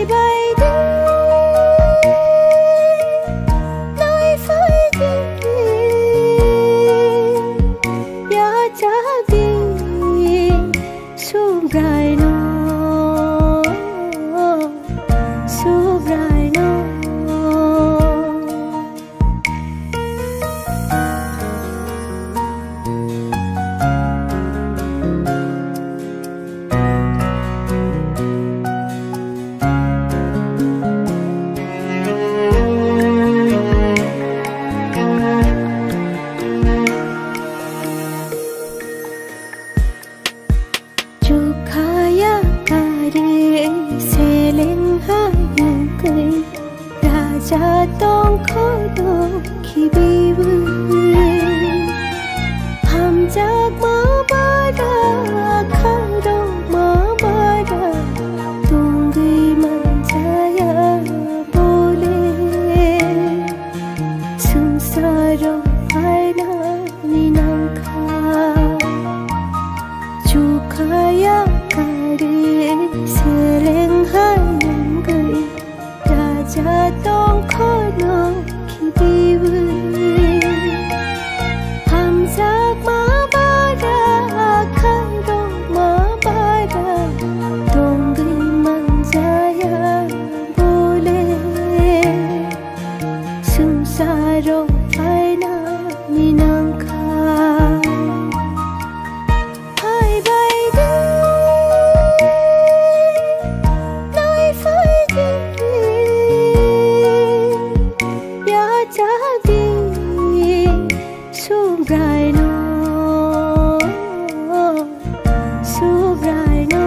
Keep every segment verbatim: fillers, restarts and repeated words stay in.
Bai di, nai phai di, yachak di, Subraino, Subraino. Chukha ya kari seleng hai wngwi, raja tongkhono khibiwi. Hamjakma bara, khairokma bara tongwi manjaya bole. Swngcharo phaina ni nangkha. Chukha ya kari seleng hai wngwi, raja tongkhono khibiwi. Hamjakma bara, khairokma bara tongwi manjaya bole. Swngcharo phaina ni nangkha. Phai bai di, nai phai di, yachak di, Subraino, Subraino.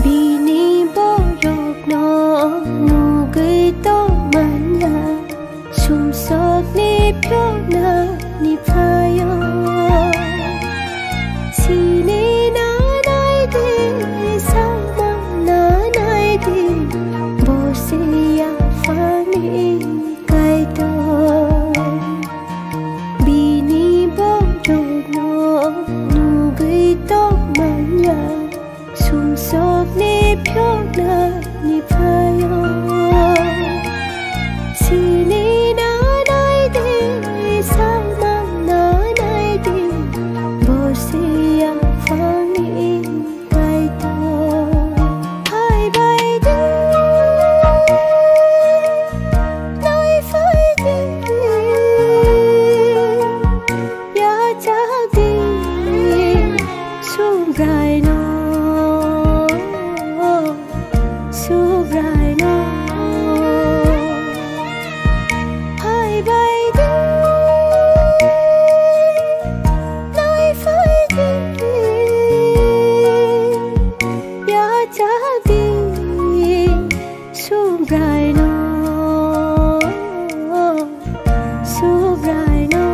Bini borokno nugwi tongmanya, sumsokni phiyoknani phaio. Sini nanai di, saimang nanai di, bo se yaphangni Kaitor. Bini borokno nugwi tongmanya, sumsokni phiyoknani phaio. Sini nanai di, saimang nanai di, bo se yaphangni Kaitor. Phai bai di, nai phai di, yachak di, Subraino, Subraino. Phai bai di, nai phai di, yachak di, Subraino, Subraino.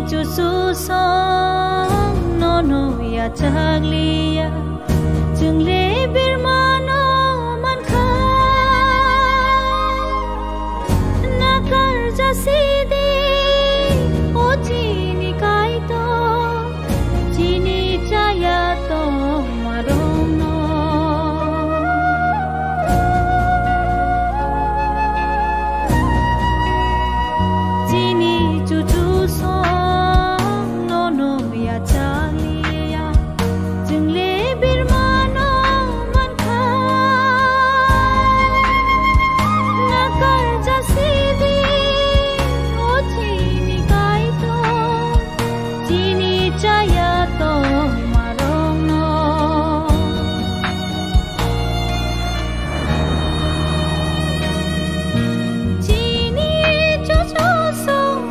Chuchu song nono yachakliya, chwngle birmano mankha. Nakar jasidi o chini Kaitor, chini chaya tongmarokno. Chini chuchu song nono yachaliya, chwngle birmano mankha. Nakar jasidi o chini Kaitor, chini chaya tongmarokno. Chini chuchu song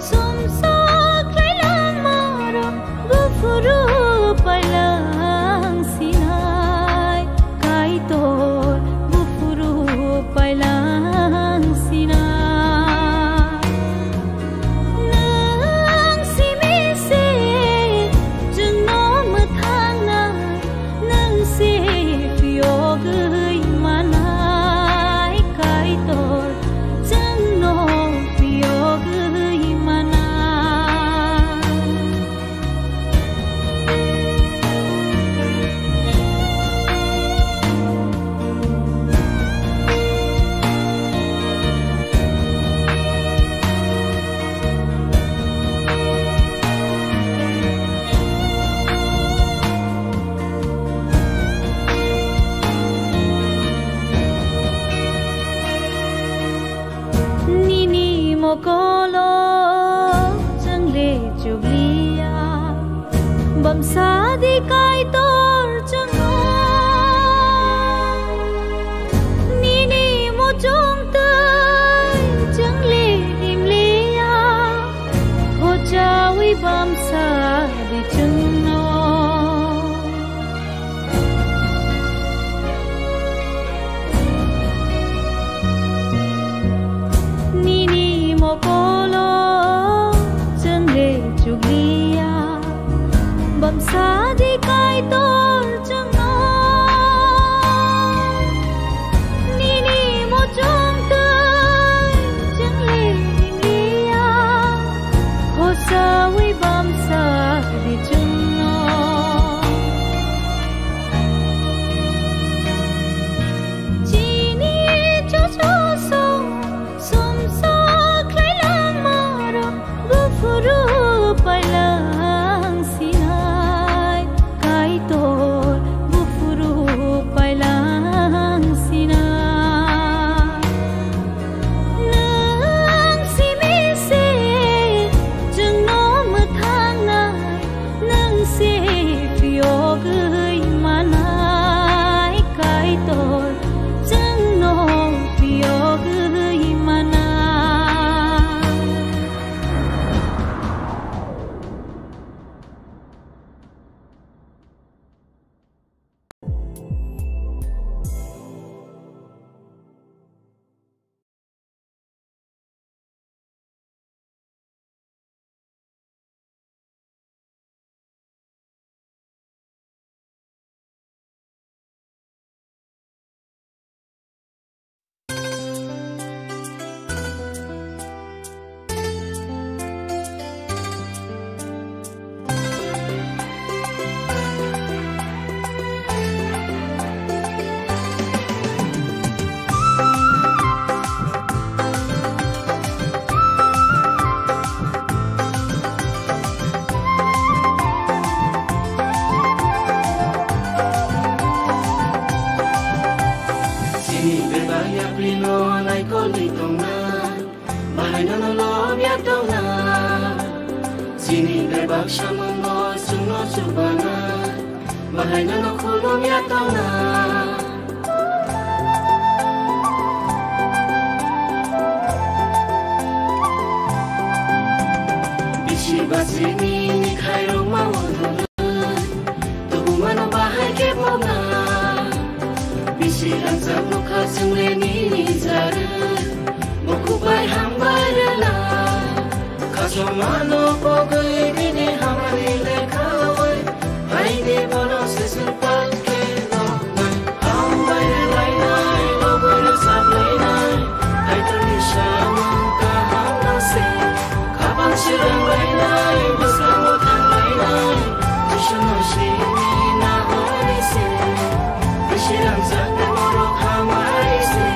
sumsok khlailangmarok buphuru pailangsinai, Kaitor buphuru pailangsinai. Nwng simi se chwngno mwthangnai, nwng se phiyogwi manai, Kaitor chwngno phiyogwi manai. Nini mokolo chwngle chukliya, bamsadi Kaitor chwngno. Nini muchungtwi chwngle rimliya, hochawi bamsadi chwngno. Nini mokolo chwngle chukliya, bamsadi Kaitor chwngno. Nini muchungtwi chwngle rimliya, hochawi bamsadi chwngno. Chini chuchu song sumsok khlailangmarok buphuru pailangsinai, Kaitor buphuru pailangsinai. Nwng simi se chwngno mwthangnai, nwng se phiyogwi manai, Kaitor chwngno phiyogwi manai. Chini bebak yaprino naikolwi tongna, bahaino no lobya tongna. Chini bebak samungo chwngno chubana, bahaino no khulumya tongna. Bisi bachini ni khairokma udulwi, tubumano bahai khe bokna. Bisi rangchak nukha chwngle nini jarwi, bukhuk bai hambai rwna. Kha Somano pogwi bini hamari lekhawi, haini bono sisir palke noknai. Hambai lainai, lobwi rwchap lainai, Kaitorni samung kaham no se. Khapang sirang lainai, bwskango thang lainai, Jisuno simi nahori se. Bisirang jakni borok hamari se.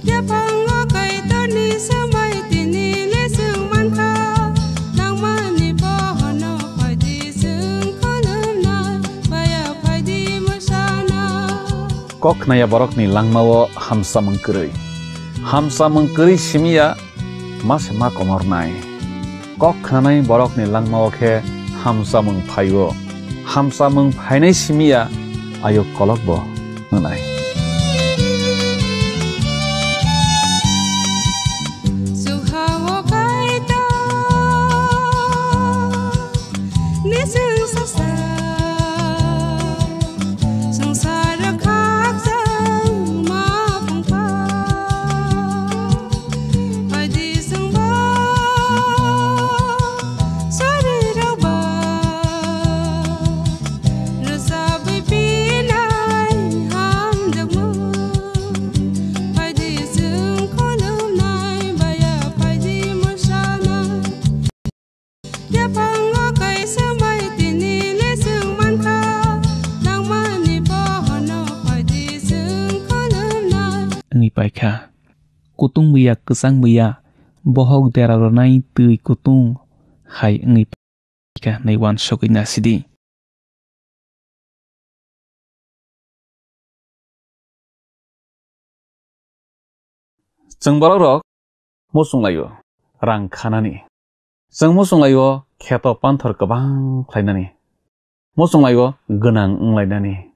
Yaphango Kaitorni swmai tini le chwng mankha, nangmani bohono phaidi chwng khulumnai, baya phaidi mwsana. Kok khnaya borokni langmao hamsamung kwrwi. Hamsamung kwrwi simiya ma se ma komornai. Kok khnanai borokni langmao khe hamsamung phaio. Hamsamung phainai simiya ayuk kolokbo wngnai. Sukhao Kaitor. Nising sasa, sangsar khakchang ma phungkha. Phaidi chwngbo, sari rokba, rwchabwi pinai hamjakmung. Phaidi chwng khulumnai baya, phaidi mwsana. Yaphango kaisa bai tini le chwng mankha, nangmani bohono phaidi chwng khulumnai. Wngwi paikha. Kutung buya, kwchang buya, bohok dera rwnai twi kutung hai wngwi paikha hwnwi uansugwi nasidi. Chwng borok rok muchung laio rang khanani. Chwng muchung laio kheto panthor kwbang khlainani. Muchung laio gwnang wnglainani.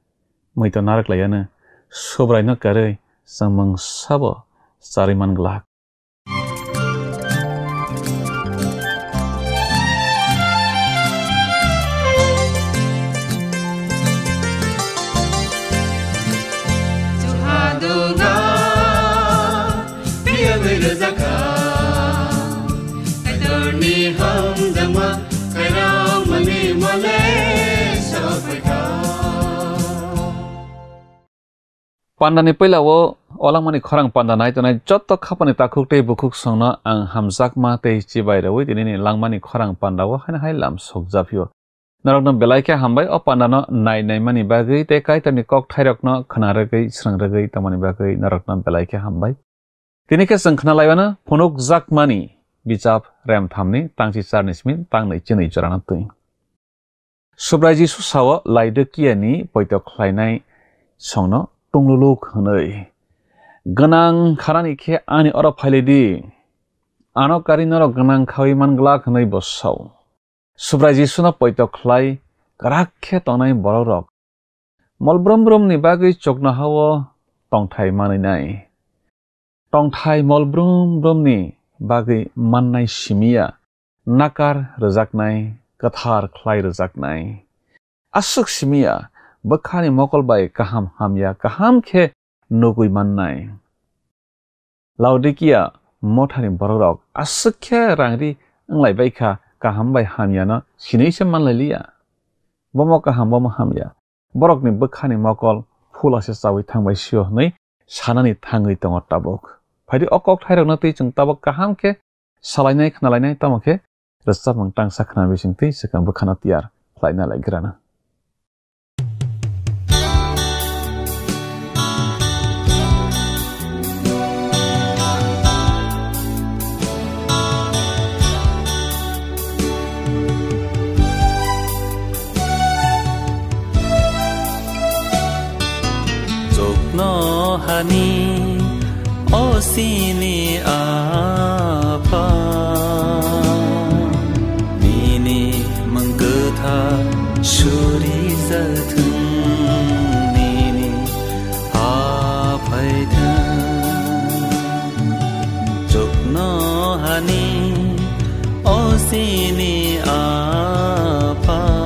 Muitu narwk laiano Subraino karwi chwng mungsabo charwi man glak. Chuha dungha, piyagwi rwjakha, Kaitorni hamjakma, Kaitormani mole sophaikha. Pandani puila o, o langmani khorang panda nai tongnai joto khapani takhuk tei bukhuk songno ang hamjakma tei chibai rwui tinini langmani khorang panda o haino hai lam sokjaphio. Norokno belai khe hambai o pandano nai naimani bagwi tei Kaitorni kokthairokno khna rwgwi srwng rwgwi tongmani bagwi norokno belai khe hambai. Tini khe chwng khna laiwano phunukjakmani bichap rem thamni tangchi charni simi tangnwi chinwi jorano twi. Subrai Jisu sao Laodikiyani poito khlainai songno tungluluk hwnwi. Gwnang khanani khe ani oro phailai di. Ano karwi norok gwnang khaui man glak hwnwi bo sao. Subrai Jisuno poito khlai kwrak khe tongnai borokrok mol brum brumni bagwi chuknohao tongthai manwinai. Tongthai mol brum brumni bagwi mannai simiya, nakar rwjaknai, kwthar khlai rwjaknai. Aswk simiya, bwkhani mokol bai kaham hamya kaham khe nugwi mannai. Laodikiya mothani borokrok aswk khe rangri wnglai bai kha, kaham bai hamyano sinui se manlai liya. Bomo kaham, bomo hamya. Borokni bwkhani mokol phula se chaui thangbai sio hwnwi sanani thangwi tongo tabuk. Phaidi o kokthairokno twi chwng tabuk kaham khe salainai khnalainai, tamo khe rwchapmung tangsa khna bising twi swkang bwkhano tiyar khlaina lai grana. Chuknohani o sini Apha, nini mung kwthar surijathwng, nini ha phaithwng. Chuknohani o sini Apha.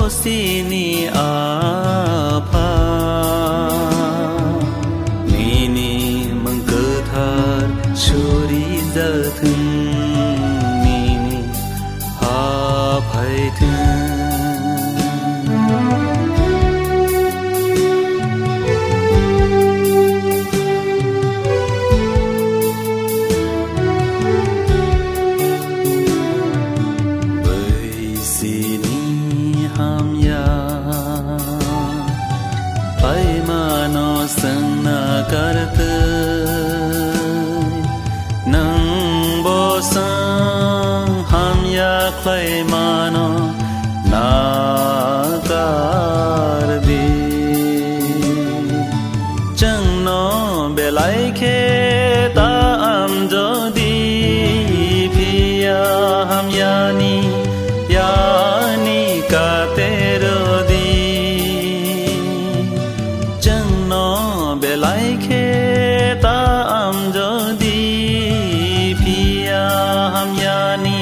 Sini Apha, nini mung kwthar suri jathwng, nini ha phaithwng. Bai sini hamya, paimano sengna kartwi, nang bo sang hamya khlaimano nakar di. Chwngno belai khe ta am jodi, phiya hamyani yani katero di. Chwngno belai khe ta am jodi, phiya hamyani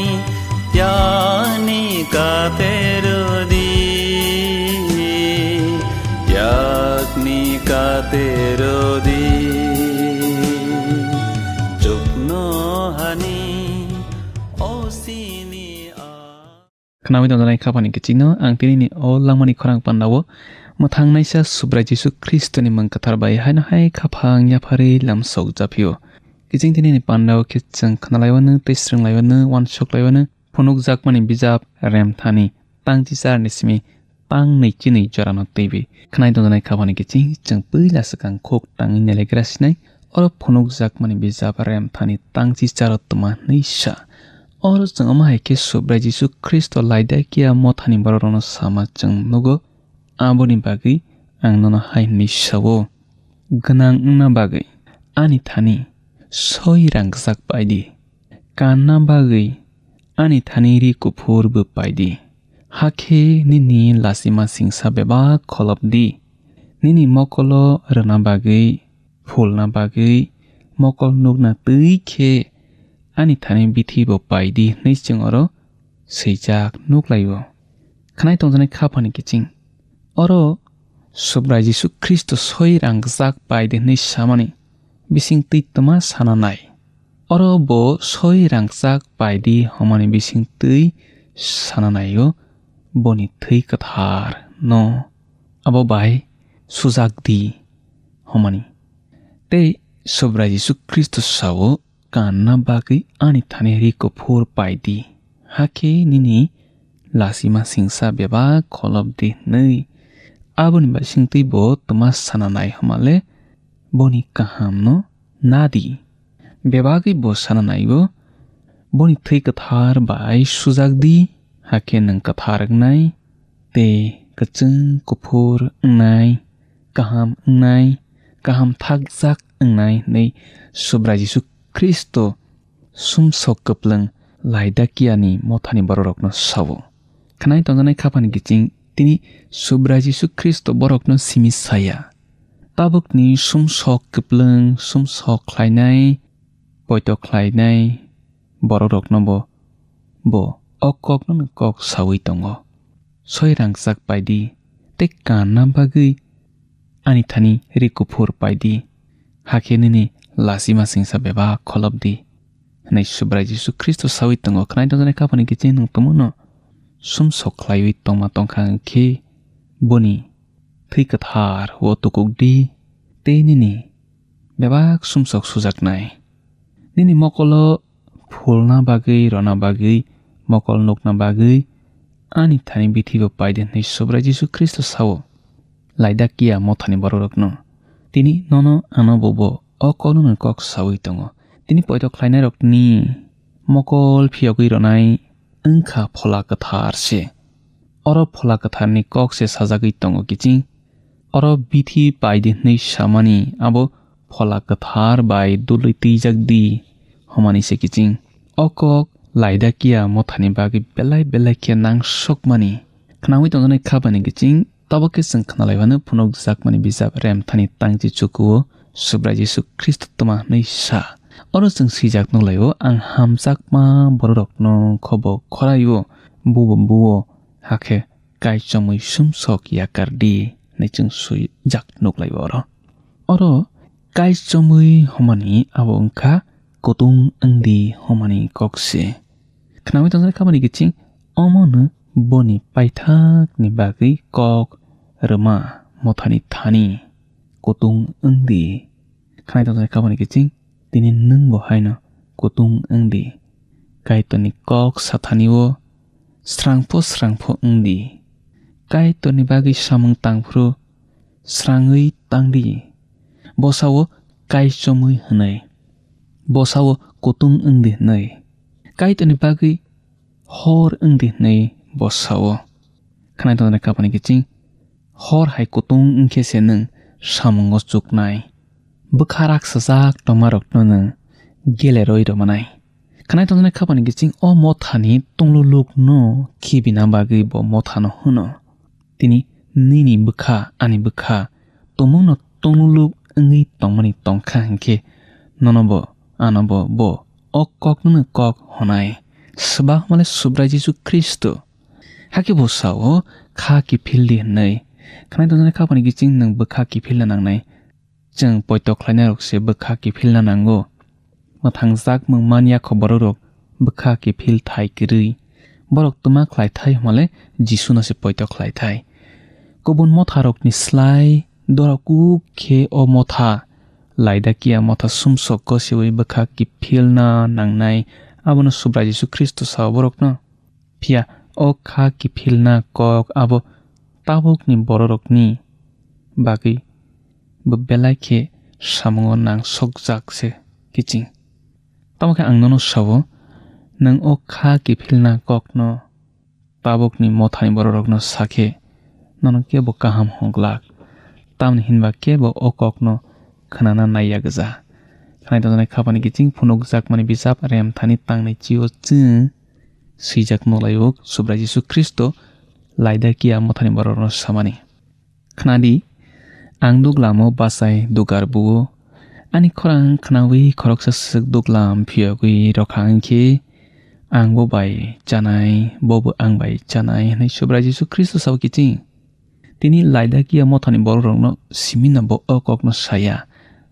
yani katero di, yakni katero di, chukno hani o sini a. Khnawi tongjanai khaphani kichingno ang tinini o langmani khorang pandao mwthangnaisa Subrai Jisu Khristoni mung kwthar bai haino hai khaphang yapharwi lamsok japhio. Kiching tinini pandao khe chwng khnalaiwano tei swrwnglaiwano uansoklaiwano phunukjakmani bijap Remthani tang chicharni simi tang nwi chinwi jorano twiwi. Khnai tongjanai khaphani kiching chwng puila swkang khuk tangwi nelegra sinai, oro phunukjakmani bijap Remthani tang chicharo twma hwnwi sa. Oro chwng omo hai khe Subrai Jisu Khristo Laodikia mothani bororokno sama chwng nugo, aboni bagwi ang nono hai hwnwi sa-o, gwnang wngna bagwi ani thani soi rang kwchak pai di. Kanna bagwi ani thani ri kuphur bw pai di. Hakhe nini lachima singsa bebak kholop di. Nini mokolo rwna bagwi, phulna bagwi, mokol nukna twi khe ani thani bithi bo pai di hwnwi chwng oro swijak nuklaio. Khnai tongjaknai khaphani kiching. Oro Subrai Jisu Khristo soi rang kwchak pai di hwnwi samani bising twi twma sana nai. Oro bo soi rang kwchak pai di hwnmani bising twi sana naio, boni thwi kwthar no abo bai sujak di hwnmani. Tei Subrai Jisu Khristo sao, kanna bagwi ani thani ri kuphur pai di, hakhe nini lachima singsa bebak kholop di hwnwi. Aboni bising twi bo twma sana nai hwnmale boni kahamno na di. Bebagwi bo sana naio, boni thwi kwthar bai sujak di, hakhe nwng kwthar wngnai tei kwchwng kuphur wngnai, kaham wngnai, kaham thakjak wngnai hwnwi Subrai Jisu Khristo sumsok kwplwng Laodikiani mothani bororokno sao. Khnai tongjanai khaphani kiching tini Subrai Jisu Khristo borokno simi saya. Tabukni sumsok kwplwng, sumsok khlainai, poito khlainai bororokno bo, bo o kokno kok saui tongo. Soi rang kwchak pai di, tei kanna bagwi ani thani ri kuphur pai di, hakhe nini lachima singsa bebak kholop di, hwnwi Subrai Jisu Khristo saui tongo. Khnai tongjanai khaphani kiching nwng tongmano sumsok khlaiwi tongma tongkha hwnkhe boni thwi kwthar o tukuk di, tei nini bebak sumsok sujaknai. Nini mokolo phulna bagwi, rwna bagwi, mokol nukna bagwi ani thani bithi bo pai di hwnwi Subrai Jisu Khristo sao Laodikia mothani bororokno. Tini nono ano bo bo o kokno kok saui tongo. Tini poito khlainairokni mokol phiyogwi rwnai wngkha Phola Kwthar se. Oro Phola Kwtharni kok se sajagwi tongo kiching. Oro bithi pai di hwnwi samani abo Phola Kwthar bai dului twijak di hwnmani se kiching. O kok Laodikia mothani bagwi belai belai khe nangsokmani. Khnaui tongjaknai khaphani kiching, tabuk khe chwng khnalaiphano phunukjakmani bijap Remthani tangchi chukuo Subrai Jisu Khristo twma hwnwi sa. Oro chwng swijak nuklaio, "Ang hamjakma bororokno khobo khoraio, bubo buo, hakhe kaichomwi sumsok yakar di, hwnwi chwng swijak nuk lai oro. Oro kaichomwi hwnmani abo wngkha kutung wng di hwnmani kok se. Khnaui tongnai kha boni kiching, omono boni paithakni bagwi kok rwma mothani thani kutung wng di. Khnaui tongnai kha boni kiching, tini nwng bo haino kutung wng di. Kaitorni kok sathani-o srangpho srangpho wng di. Kaitorni bagwi samung tang phuru srangwi tang di. Bwsa-o kaichomwi hwnwi, bwsa-o kutung wng di hwnwi, Kaitorni bagwi hor wng di hwnwi bwsa-o. Khwnai tongjaknai kapani kiching, hor hai kutung wng khe se nwng samungo chuknai. Bwkha raksajak tongmarokno nwng gelerwi rwmanai. Khwnai tongjaknai kapani kiching o mothani tonglulukno khibina bagwi bo mothano hwno. Tini nini bwkha, ani bwkha, tumungno tongluluk wngwi tongmani tongkha hinkhe, nono bo, ano bo, bo o koknono kok hwnai. Swbakmale Subrai Jisu Khristo. Hakhe bo sao, kha kiphil di hwnwi. Khwnai tongjaknai kapani kiching nwng bwkha kiphilna nangnai. Chwng poito khlainairok se bwkha kiphilna nango. Mwthangjak mung man ya kho bororok bwkha kiphil thai kwrwi. Borok twma khlai thai hwnmale Jisuno se poito khlai thai. Kubun motharokni slai dora kuk khe o motha, Laodikia motha sumsok gosiwi bwkha kiphilna nangnai, abono Subrai Jisu Khristo sao borokno. Phiya o kha kiphilna kok abo tabukni bororokni bagwi bo belai khe samungo nangsokjak se kiching. Tamo khe ang nono sao, nwng o kha kiphilna kokno tabukni mothani bororokno sa khe nono kebo kaham hwnglak, tamni hinba kebo o kokno khwnana naiya gwja. Khwnai tongjaknai kapani kiching phunukjakmani bijap Remthani tangni chio chwng swijak nukhlaio Subrai Jisu Khristo Laodikia mothani bororokno samani. Khnadi, ang duglamo bachai dugar buo. Ani khorang khnaui khoroksa swk duglam phiyogwi rwkha hinkhe, ang bo bai chanai, bobo ang bai chanai hwnwi Subrai Jisu Khristo sao kiching. Tini Laodikia mothani bororokno simino bo o kokno saya.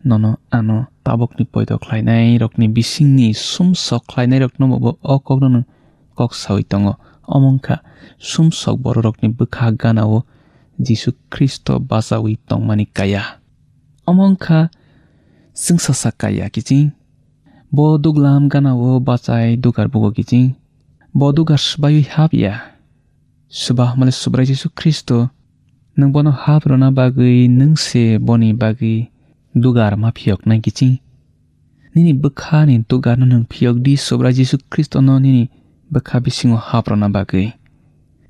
Nono ano tabukni poito khlainairokni bisingni sumsok khlainairokno bo o kokno nwng kok saui tongo. Omo wngkha sumsok bororokni bwkha ganao Jisu Khristo bachaui tongmani kaya. Omo wngkha chwngsasa kaya kiching. Bo duglam ganao bachai dugar bugo kiching. Bo dugar swbaiwi hap ya. Swba hwnmale Subrai Jisu Khristo, nwng bono hap rwna bagwi nwng se boni bagwi dugar ma phiyoknai kiching. Nini bwkhani dugarno nwng phiyok di, Subrai Jisu Khristono nini bwkha bisingo hap rwna bagwi.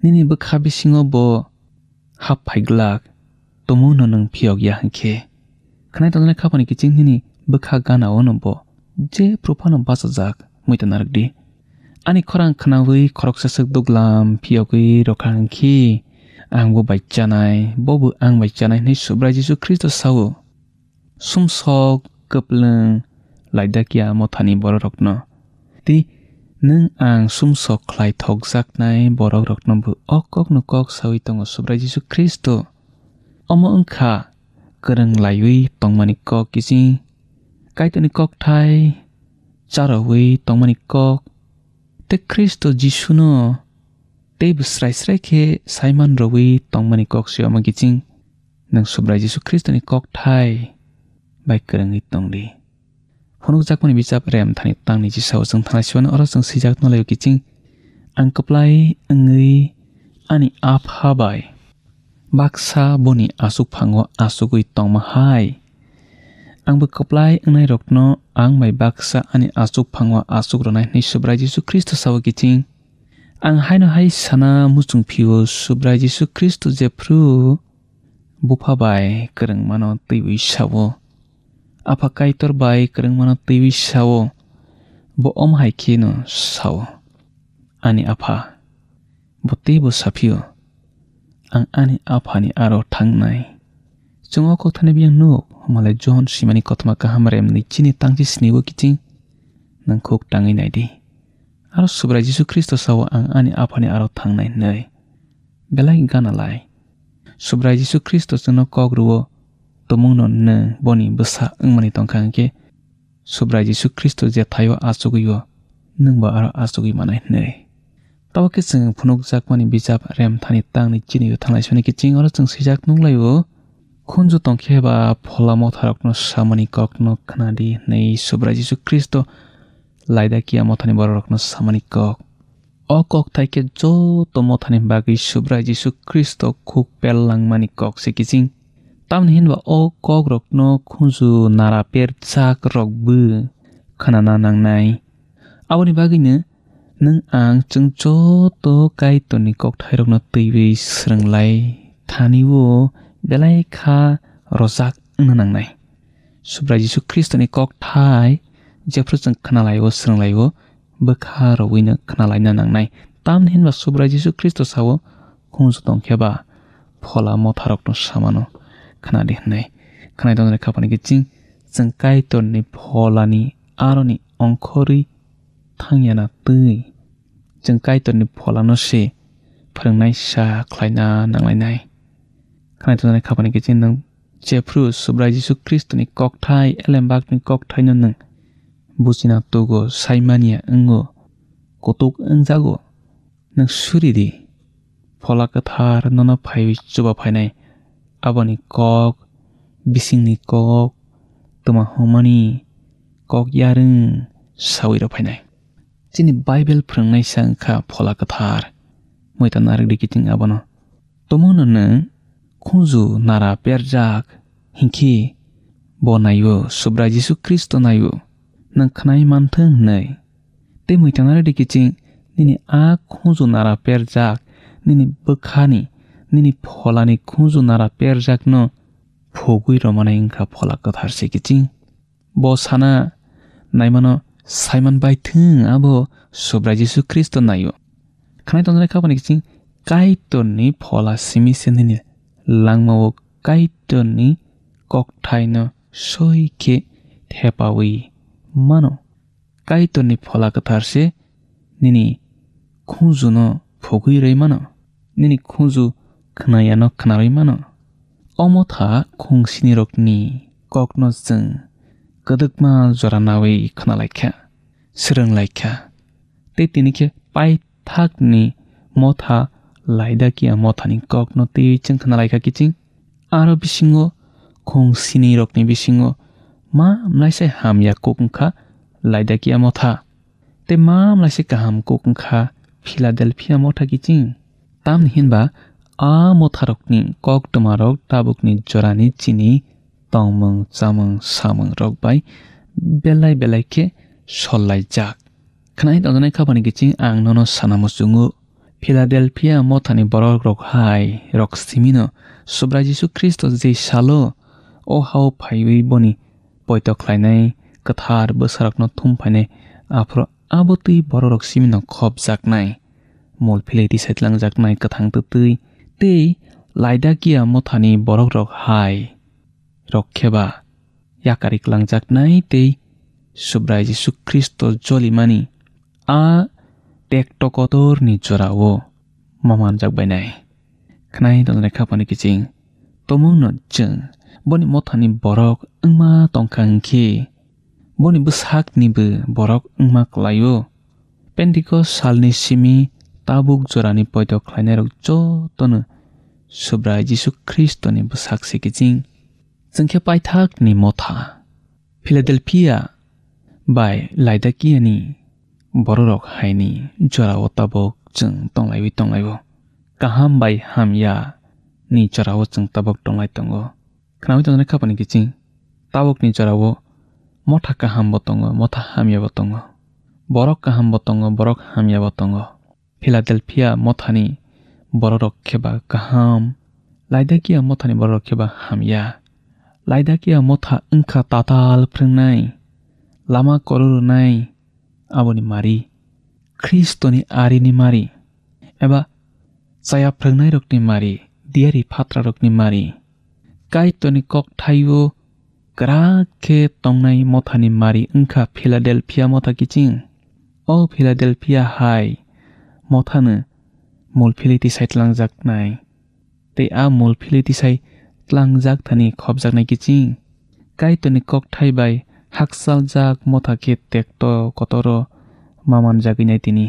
Nini bwkha bisingo bo hap phai glak, tumungno nwng phiyok ya hinkhe. Khwnai tongjaknai kapani kiching nini bwkha gana-o no bo je phuru phano bachajak muitu narwk di. Ani khorang khnaui khoroksa swk duglam phiyogwi rwkha hinkhe, ang bo bai chanai, bobo ang bai chanai hwnwi Subrai Jisu Khristo sao. Sumsok kwplwng Laodikia mothani bororokno. Tei nwng ang sumsok khlai thokjaknai bororokno bo o kokno kok saui tongo Subrai Jisu Khristo. Omo wngkha kwrwng laiwi tongmani kok kiching, Kaitorni kokthai charoui tongmani kok, tei Khristo Jisuno teibo srai srai khe saiman rwui tongmani kok se omo kiching. Nwng Subrai Jisu Khristoni kokthai bai kwrwngwi tong di. Phunukjakmani bijap Remthani tangni chisao chwng thanai sibani oro chwng swijak nolaio kiching, ang kwplai wngwi ani Apha bai baksa boni achukphango achugwi tongma hai. Angbo kwplai wngnairokno ang bai baksa ani achukphango achuk rwnai hwnwi Subrai Jisu Khristo sao kiching. Ang haino hai sana muchung phio Subrai Jisu Khristo jephru Bupha bai kwrwngmano twiwi sao, Apha Kaitor bai kwrwngmano twiwi sao, bo omo hai kheno sao, Ani Apha. Bo teibo saphio, ang ani Aphani aro thangnai. Chwng o kokthani biyang nuk, hwnmale John swimani kothoma kaham remni chini tangchi snigo kiching, nwng khuk tangwi naidi. Aro Subrai Jisu Khristo sao, ang ani Aphani aro thangnai hwnwi. belai gana lai. Subrai Jisu Khristo chwngno kok rwo, tumungno nwng boni bwsa wngmani tongkha hwnkhe, Subrai Jisu Khristo je thaio achugwi-o, nwngbo aro achugwi manai hwnwi. Tabuk khe chwng phunukjakmani bijap Remthani tangni chini-o thanglai soni kiching oro chwng swijak nukhlai-o, khunju tongkhe ba phola motharokno samani kokno khnadi hwnwi Subrai Jisu Khristo Laodikia mothani bororokno samani kok. O kokthai khe joto mothani bagwi Subrai Jisu Khristo khuk pellangmani kok se kiching. Tamni hinba o kokrokno khunju nara perjak rokbo khnana nangnai. Aboni bagwino nwng ang chwng joto Kaitorni kokthairokno twiwi swrwnglai thani-o belai kha rwjak wngna nangnai. Subrai Jisu Khristoni kokthai jephru chwng khnalai-o, swrwnglai-o, bwkha rwino khnalaina nangnai. Tamni hinba Subrai Jisu Khristo sao, khunju tongkhe ba phola motharokno samano khnadi hwnwi. Khnai tongnai khapani kiching chwng Kaitorni pholani aroni ongkhorwi thangyana twi chwng Kaitorni pholano se phwrwngnai sa khlaina nanglainai. Khnai tongnai khapani kiching nwng jephru Subrai Jisu Khristoni kokthai, elembakni kokthaino nwng buchina tugo, saimanya wngo, kutuk wngjago, nwng suri di. Phola Kwthar nono phaiwi chuba phainai, aboni kok, bisingni kok, twma hwnmani kok yarwng sawi rw phainai. Chini Bible phwrwngnaisa wngkha Phola Kwthar. Muita narwk di kiting abono. Tumungno nwng khunju nara perjak hinkhe bo naio, Subrai Jisu Khristo naio, nwng khnai manthwng hwnwi. Tei muita narwk di kiching nini a khunju nara perjak, nini bwkhani, nini pholani khunju nara perjakno phugwi rwmani wngkha Phola Kwthar se kiching. Bo sana naimano saiman bai thung, abo Subrai Jisu Khristo naio. Khnai tongnai khapani kiching Kaitorni phola simi se nini langmao Kaitorni kokthaino soi khe thepawi mano. Kaitorni Phola Kwthar se nini khunjuno phugwi rwi mano, nini khunju khnayano khnarwi mano. O motha khung sinirokni kokno chwng kwdwkma jora nawi khnalaikha, swrwnglaikha. Tei tini khe paithakni motha Laodikia mothani kokno twiwi chwng khnalaikha kiching. Aro bisingo khung sinirokni bisingo ma mlaisa hamya kuk wngkha Laodikia motha. Tei ma mlaisa kaham kuk wngkha Philadelphia motha kiching. Tamni hinba a motharokni koktwmarok tabukni jorani chini tongmung, chamung, samungrok bai belai belai khe sollaijak. Khnai tongjaknai khapani kiching ang nono sana muchungo. Philadelphia mothani borokrok hai rok simino Subrai Jisu Khristo je salo o hao phaiwi boni poito khlainai kwthar bwsarokno thum phainai, aphuru abo twi bororok simino khopjaknai, mol philwi tisai tlangjaknai kwthang twtwi tei Laodikia mothani borokrok hai rok khe ba yakari kwlangjaknai tei Subrai Jisu Khristo jolimani a tekto kotorni jorao ma manjak bainai. Khnai tongjaknai khapani kiching tomungno chwng boni mothani borok wngma tongkha hwnkhe, boni bwsaknibo borok wngma kwlaio. Pentikos salni simi tabuk jorani poito khlainairok jotono Subrai Jisu Khristoni bwsak se kiching. Chwng khe paithakni motha Philadelphia bai Laodikiani bororok haini jorao tabuk chwng tonglaiwi tonglaio. Kaham bai hamya ni jorao chwng tabuk tonglai tongo. Khnaui tongnai khapani kiching tabukni jorao motha kahambo tongo, motha hamyabo tongo. Borok kahambo tongo, borok hamyabo tongo. Philadelphia mothani bororok khe ba kaham, Laodikia mothani bororok khe ba hamya. Laodikia motha wngkha tatal phrwngnai, lama koro rwnai, aboni mari, Khristoni arini mari, eba chaya phrwngnairokni mari, diyari phatrarokni mari. Kaitorni kokthaio kwrak khe tongnai mothani mari wngkha Philadelphia motha kiching. O Philadelphia hai mothano mulphili tisai tlangjaknai. Tei a mulphili tisai tlangjak thani khopjaknai kiching. Kaitorni kokthai bai hakchaljak motha khe tekto kotoro ma manjagwi nai tini.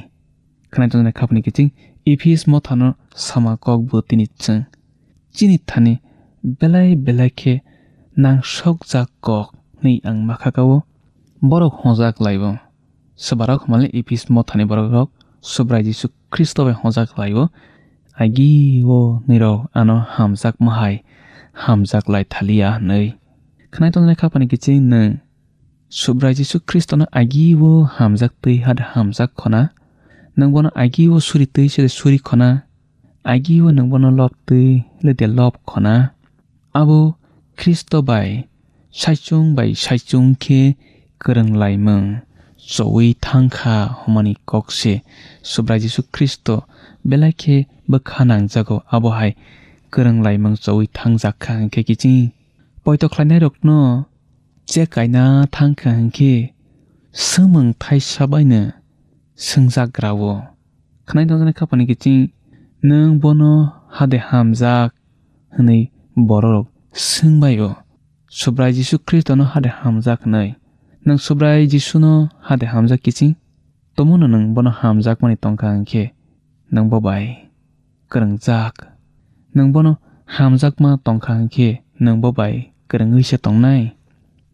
Khwnai tongjaknai khapni kiching Ephis mothano sama kok bo tini chwng. Chini thani belai belai khe nangsokjak kok hwnwi ang ma kha ka-o. Borok hojak lai-o. Swbarok hwnmale Ephis mothani borokrok Subrai Jisu Khristo bai hojak lai-o. Agi-o nirok ano hamjakma hai hamjak lai thaliya hwnwi. Khwnai tongjaknai khapani kiching nwng Subrai Jisu Khristono agi-o hamjak twi hade hamjak khona. Nwng bono agi-o suri twi se suri khona. Agi-o nwng bono lob twi le de lob khona. Abo Khristo bai saichung bai saichung khe kwrwng laimung chowi thang kha hwnmani kok se. Subrai Jisu Khristo belai khe bwkha nangjago, abo hai kwrwng laimung chowi thangjak kha hwnkhe kiching poito khlainairokno che kaina thang kha hwnkhe swmwng thaisa baino swngjak gra-o. Khwnai tongjaknai khapani kiching nwng bono hade hamjak hwnwi bororok swng bai-o. Subrai Jisu Khristono hade hamjak hwnwi. Nwng Subrai Jisuno hade hamjak kiching? Tomono nwng bono hamjakmani tongkha hwnkhe nwng bo bai kwrwngjak. Nwng bono hamjakma tongkha hwnkhe nwng bo bai kwrwngwi se tongnai.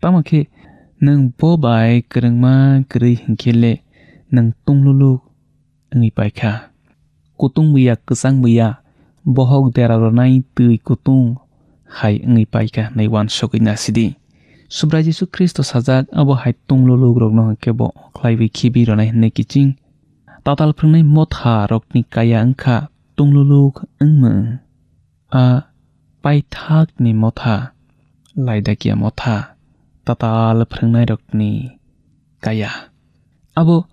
Tamo khe nwng bo bai kwrwngma kwrwi hwnkhe le nwng tungluluk wngwi paikha. Kutung buya, kwchang buya, bohok dera rwnai twi kutung hai wngwi paikha hwnwi uansugwi nasidi. Subrai Jisu Khristo sajak, abo hai tungluluk rokno hwnkhe bo okhlaiwi khibi rwnai hwnwi kiching. Tatal phrwngnai motha rokni kaya wngkha tungluluk wngmung. A paithakni motha, Laodikia motha, tatal phrwngnairokni kaya. Abo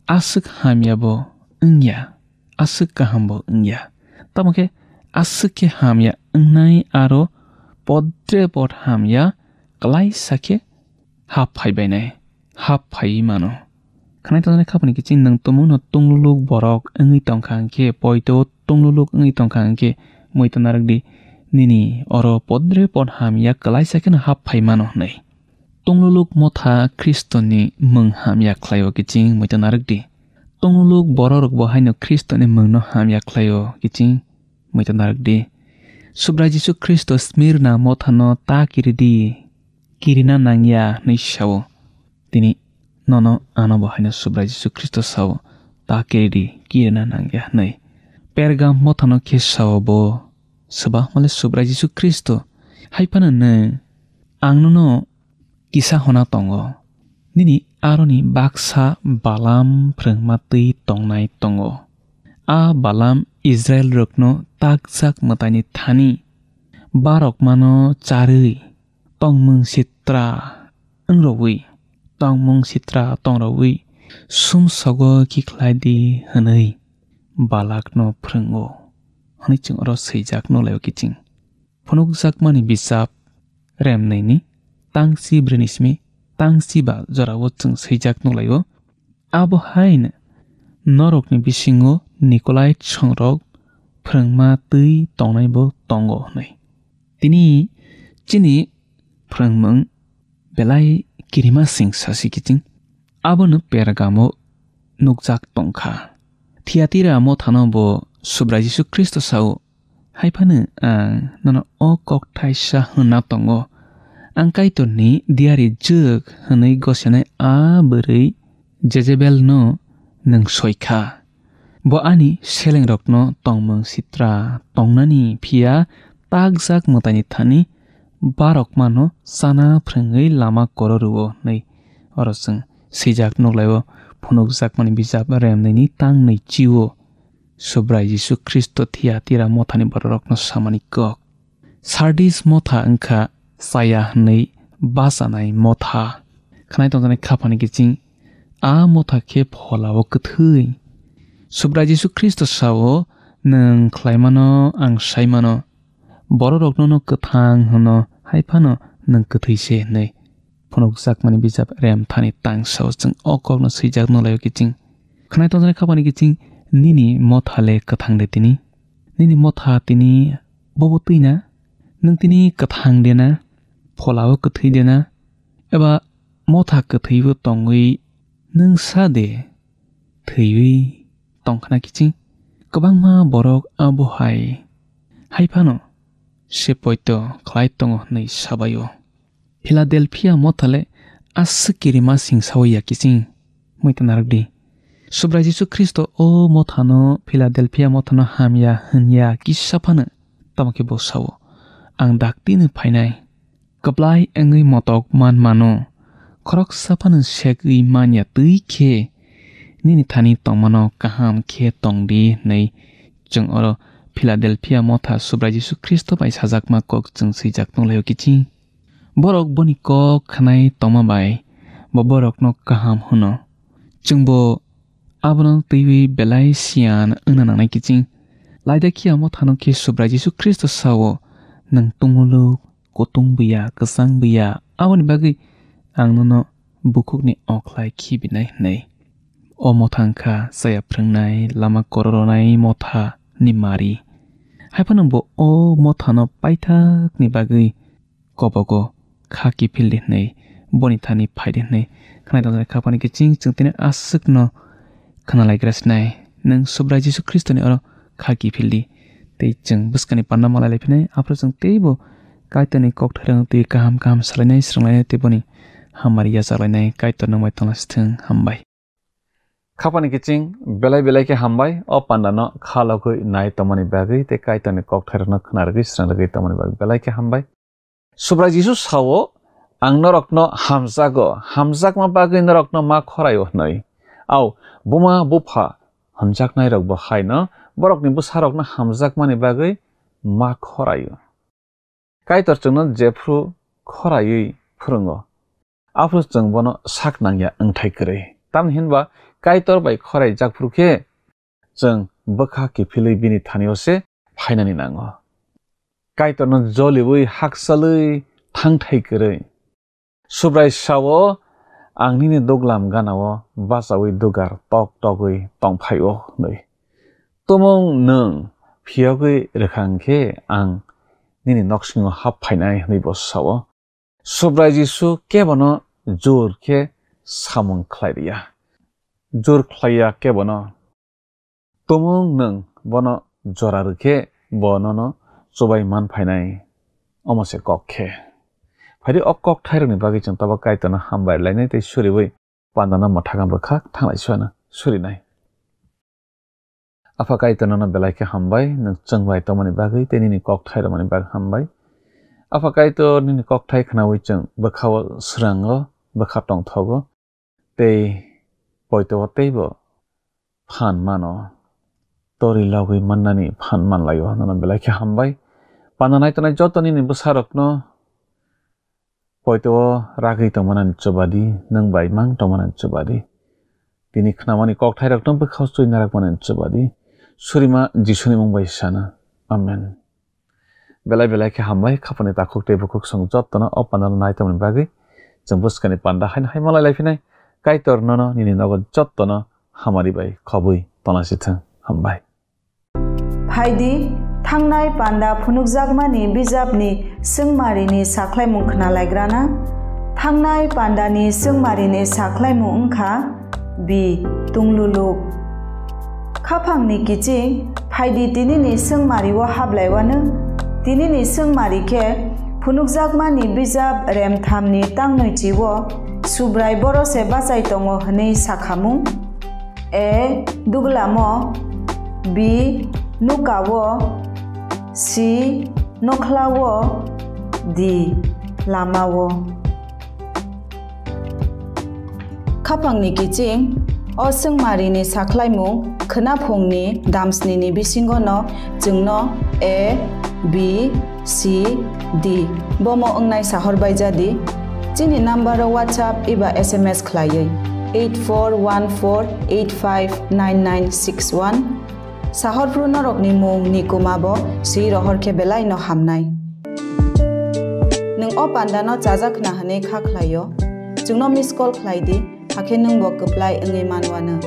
aswk hamya bo wngya, aswk kaham bo wngya. Tamo khe aswk khe hamya wngnai aro podre pod hamya klaisa khe hap phai bainai, hap phaiwi mano. Khwnai tongjaknai khapani kiching nwng tumungno tungluluk borok wngwi tongkha hwnkhe, poito tungluluk wngwi tongkha hwnkhe, muitu narwkdi, nini oro podre pod hamya klaisa kheno hap phai mano hwnwi. Tungluluk motha Khristoni mung hamya khlaio kiching, muitu narwkdi. Tungluluk bororokbo haino Khristoni mungno hamya khlaio kiching, muitu narwkdi. Subrai Jisu Khristo Smirna mothano ta kiridi, kirina nangya hwnwi sao. Tini nono ano bo haino Subrai Jisu Khristo sao, ta kiridi, kirina nangya hwnwi. Pergam mothano khe sao bo, swbakmale Subrai Jisu Khristo, hai phano nwng ang nono kisa hona tongo. Nini aroni baksa Balam phrwngma twi tongnai tongo. A Balam Israilrokno takjak mwtaini thani barokmano charwi tongmung sitra wngrogwi, tongmung sitra tongrogwi sumsogo kikhlai di hwnwi Balakno phrwngo hwnwi chwng oro swijak nukhlaio kiching. Phunukjakmani bijap remnwini tangsi brwini simi tangsi ba jorao chwng swijak nukhlaio. Abo haino norokni bisingo Nikolai songrok phrwngma twi tongnaibo tongo hwnwi. Tini chini phrwngmung belai kirima sing sasi kiching. Abono Pergamo nukjak tongkha. Thiatira mothano bo Subrai Jisu Khristo sao, hai phano ang nono o kok thaisa hwnna tongo. Ang Kaitorni diari jwk hwnwi gosenai a bwrwi Jejebelno nwng soi kha. Bo ani selengrokno tongmung sitra tongnani phiya takjak mwtaini thani barokmano chana phrwngwi lama koro rwo hwnwi oro chwng swijak nukhlaio. Phunukjakmani bijap remnwini tang nwi chio. Subrai Jisu Khristo Thiatira mothani bororokno samani kok. Sardis motha wngkha chaya hwnwi bachanai motha. Khwnai tongjaknai khaphani kiching a motha khe pholao kwthwi. Subrai Jisu Khristo sao, "Nwng khlaimano ang saimano. Bororok nono kwthang hwno, hai phano nwng kwthwi se," hwnwi. Phunukjakmani bijap Remthani tang sao chwng o kokno swijak nukhlaio kiching. Khwnai tongjaknai khaphani kiching Nini motha le kwthang de tini? Nini motha tini bobo twi na? Nwng tini kwthang de na? Phola o kwthwi de na? Eba motha kwthwi o tongwi nwng sa de thwiwi tong khna kiching? Kwbangma borok abo hai hai phano se poito khlai tongo hwnwi sa bai o. Philadelphia motha le aswk kirima singsaui ya kiching? Muita narwk di. Subrai Jisu Khristo o mothano, Philadelphia mothano hamya hwnya kisa phano, tamo khe bo sao, "Ang daktino phainai, kwplai wngwi motok man mano, khoroksa phano segwi man ya twi khe nini thani tongmano kaham khe tong di," hwnwi chwng oro Philadelphia motha Subrai Jisu Khristo bai sajakma kok chwng swijak nung lai o kiching. Borok boni kok khwnai tongma bai bo borokno kaham hwno. Chwngbo abono twiwi belai siyan wngna nangnai kiching. Laida khiya mothano khe Subrai Jisu Khristo sao, "Nwng tungmuluk, kutung buya, kwchang buya, aboni bagwi ang nono bukhukni okhlai khibinai," hwnwi. O motha wngkha chaya phrwngnai, lama kororonai motha ni mari. Haiphano bo o mothano paithakni bagwi kobogo kha kiphil di hwnwi, boni thani phai di hwnwi khwnai tongjaknai kha phani kiching chwng tini aswkno khna laikra sinai. Nwng Subrai Jisu Khristoni oro kha kiphil di. Tei chwng bwskangni panda malai lai phinai, aphuru chwng teibo Kaitorni kokthairokno twi kaham kaham salainai, swrwnglainai tei boni hamari yachaklainai. Kaitor nwng bai tonglasithwng. Hambai. Kha phani kiching belai belai khe hambai, o pandano kha logwi nai tongmani bagwi tei Kaitorni kokthairokno khna rwgwi swrwng rwgwi tongmani bagwi belai khe hambai. Subrai Jisu sao, "Ang norokno hamjago, hamjakma bagwi norokno ma khoraio," hwnwi. Au, buma bupha hamjaknairokbo haino borokni bwsarokno hamjakmani bagwi ma khoraio. Kaitor chwngno jephru khoraiwi phwrwngo, aphuru chwng bono sak nangya wngthai kwrwi. Tamni hinba Kaitor bai khoraijak phru khe chwng bwkha kiphilwi bini thani-o se phainani nango. Kaitorno joliui hakchalwi thangthai kwrwi. Subrai sao, "Ang nini duglam gana-o bachaui dugar tok togwi tongphai-o," hwnwi. "Tumung nwng phiyogwi rwkha hwnkhe ang nini noksingo hap phainai," hwnwi bo sao. Subrai Jisu kebono jur khe samung khlai rwya. Jur khlaiya kebono. Tumung nwng bono jora rwkhe bo nono chubai man phainai, omo se kok khe. Phaidi o kokthairokni bagwi chwng tabuk Kaitorno hambai lainai tei suriui pandano mwthangma bwkhak thanglai suana surinai. Apha Kaitor nono belai khe hambai, nwng chwng bai tongmani bagwi tei nini kokthai rwmani bagwi hambai. Apha Kaitor nini kokthai khnaui chwng bwkhao swrango, bwkha tongthogo. Tei poito o teibo phan mano, tori logwi mannani phan manlaio, nono belai khe hambai. Panda nai tongnai joto nini bwsarokno poito o ragwi tongmanani chubadi, nwng bai mang tongmanani chubadi. Tini khnamani kokthairokno bwkhao chwi narakmanani chubadi. Surima Jisuni mung bai sana. Amen. Belai belai khe hambai, khapani takhuk tei bukhuk chwng jotono o pandano nai tongmani bagwi. Chwng bwskangni panda haino hai malai lai phinai. Kaitor nono nini nogo jotono hamari bai khobwi tongna sithwng. Hambai. Phaidi, thangnai panda phunukjakmani bijapni swngmarini sakhlaimung khna laigrana. Thangnai pandani swngmarini sakhlaimung wngkha, B. Tungluluk. Khaphangni kiching, phaidi tinini swngmari-o hablaiwano. Tinini swngmari khe phunukjakmani bijap remthamni tangnoichi-o Subrai boro se bachai tongo hwnwi sakhamung. A. Duglamo. B. Nukao. C. Nokhlao. D. Lamao. Khaphangni kiching, o swngmarini sakhlaimung khwnaphungni damsnini bisingono chwngno A, B, C, D bomo wngnai sahor baijadi. Chini number o WhatsApp eba S M S khlaiwi eight four one four eight five nine nine six one. Sahorphru norokni mung ni kuma bo swi rohor khe belai no hamnai. Nwng o panda no chajak khna hwnwi kha khlai o, chwngno miss call khlai di, hakhe nwng bo kwplai wngwi man wano.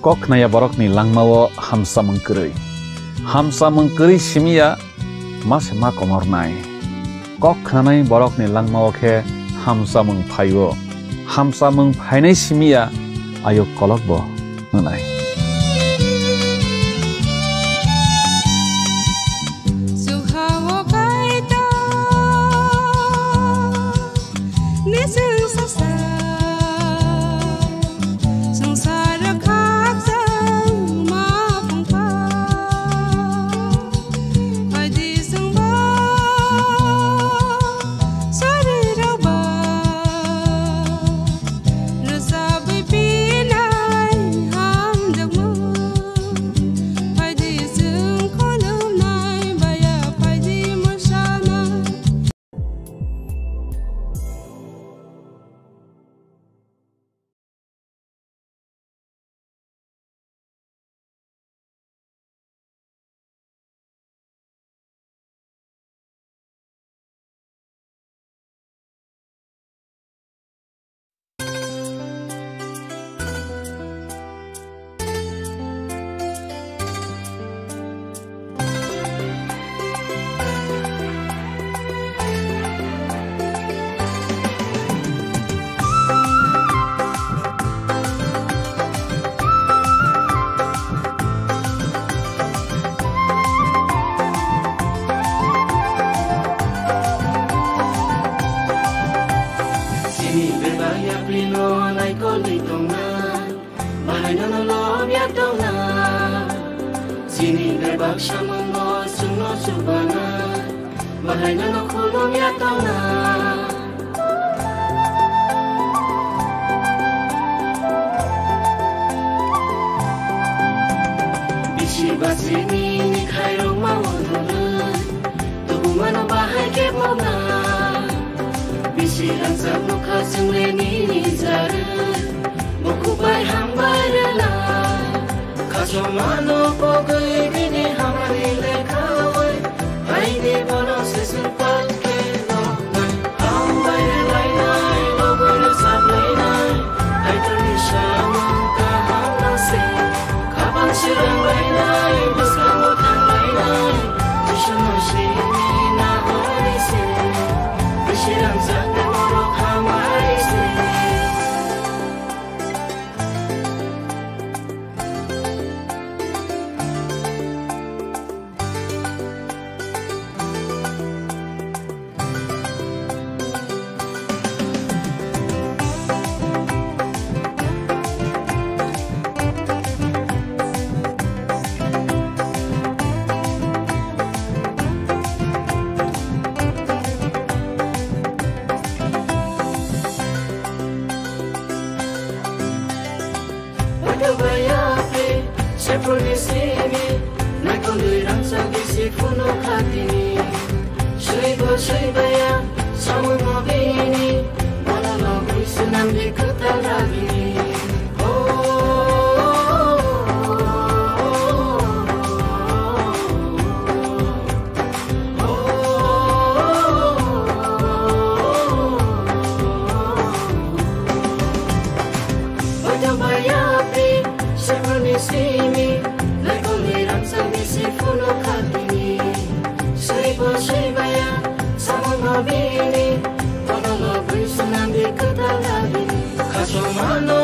Kok khnaya borokni langmao hamsamung kwrwi. Hamsamung kwrwi simiya ma se ma komornai. Kok khnanai borokni langmao khe hamsamung phaio. Hamsamung phainai simiya ayuk kolokbo wngnai. Nising sasa, sangsar khakchang ma phungkha. Phaidi sungba, sari rokba, rwchapwi pinai hamjakmung. Phaidi sung khulumnai baya, phaidi mwsanai. Chini bebak yaplino naikolwi tongnai. Bahaino no lobya tongna. Chini bebak samungo chwngno chubana. Bahaino no khulumya tongna. Bisi bachini ni khairok ma wngwrwk. Tubumano bahai khe bokna. Bisi rangchak nukha chwngle nini jarwi. Bukhuk bai hambai rwna. Khasomano pogwi bini hamari lekhawi. Haini bono sesir palke noknai. Hambai rwlainai, lobwi rwchaplainai. Kaitorni samung kaham nang se. Kabang swrwnglainai, bwskango thanglainai, Jisuni simi nahorwi se, bisi rangchakni borok hamari se. Waitwk bai yapri, sephurni simi, naikolwi rangchak bisi phunuk kha tini. Swibo swibaya, samungo bini, bono lobwi swnamdi kwtal ragini. Oh, oh, oh, oh, oh.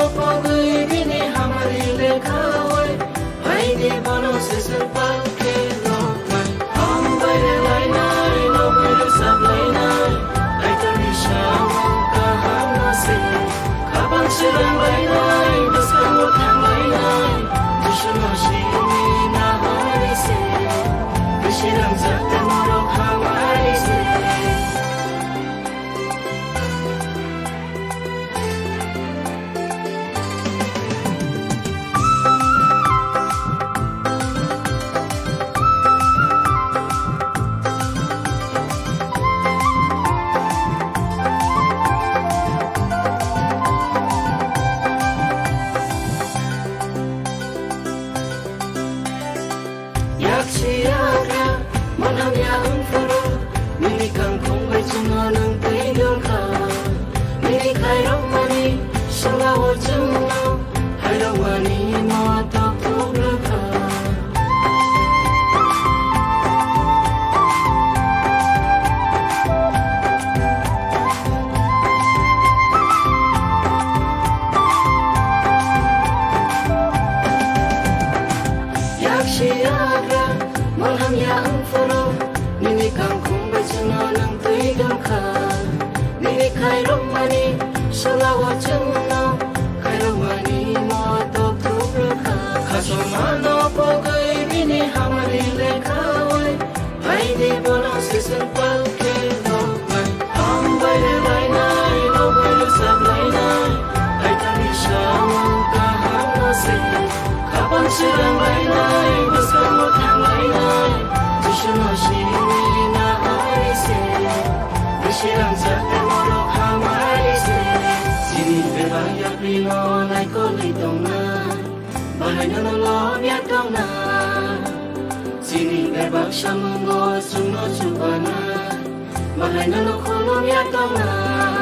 Swrang lainai, bwskango thang lainai, Jisuno sini na hai se, bisi rangchak tei borok hamari se. Chini bebak yaprino naikolwi tongnai, bahai nono lobya tongnai. Chini bebak samungo chwngno chubanai, bahai nono khulumya tongnai.